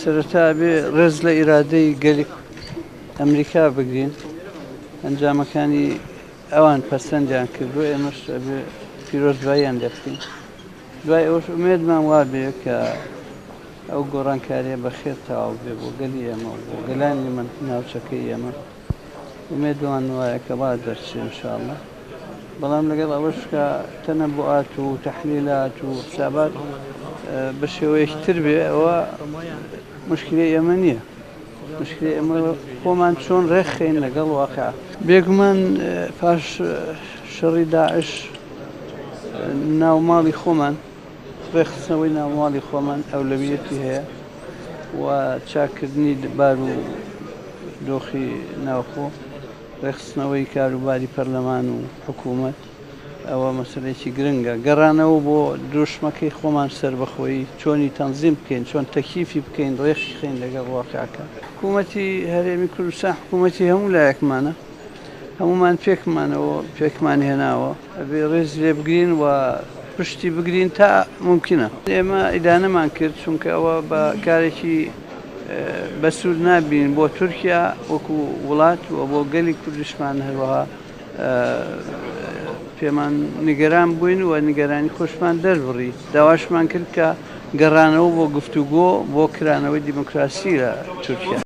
سەرەتا ئەبێ ڕێز لە ئیرادەی گەلی ئەمریکا بگرین، ئەنجامەکانی ئەوان پەسەندیان کردووە، ئێمەش ئەبێ پیرۆزباییان لێ بکەین. دوای ئەوەش ئومێدمان وابێ کە ئەو گۆڕانکارییە بەخێر تەواو بێ بۆ گەلی ئێمە و بۆ گەلانی ناوچەکەی ئێمە. ئومێدمان وایە کە وا دەرچێ ان شاء اللە. بەڵام لەگەڵ ئەوەش کە تەنەبوئات و تەحلیلات و حسابات بە شێوەیەکی تر بێ ئەوە مشکلەی ئێمە نییە. مشکلەی ئێمە خۆمان چۆن ڕێکخەین لەگەڵ واقع. بێگومان پاش شەڕی داعش ناو ماڵی خۆمان ڕێکخستنەوەی ناو ماڵی خۆمان ئەولەویەتی هەیە و چاککردنی بار و دۆخی ناوخۆ، ڕێکخستنەوەی کاروباری پەرلەمان و حکوومەت ئەوە مەسەلەیەکی گرنگە. گەڕانەوە بۆ دروشمەکەی خۆمان سەربەخۆیی چۆنی تەنزیم بکەین، چۆن تەکیفی بکەین، ڕێکی خەین لەگەڵ واقیعەکە. حکوومەتی هەرێمی کوردستان حکوومەتی هەموو لایەکمانە، هەموومان پێکمانەوە پێکمان هێناوە، ئەبێ ڕێز لێ بگرین و پشتی بگرین تا مومکینە. ئێمە ئیدانەمان کرد، چونکە ئەوە بە کارێکی بەسوود نابینین بۆ تورکیا وەکو وڵات و بۆ گەلی کوردیشمان هەروەها پێمان نیگەران بووین و نیگەرانی خۆشمان دەربڕی. داواشمان کرد کە گەڕانەوە بۆ گفتوگۆ بۆ کرانەوەی دیموکراسی لە تورکیا.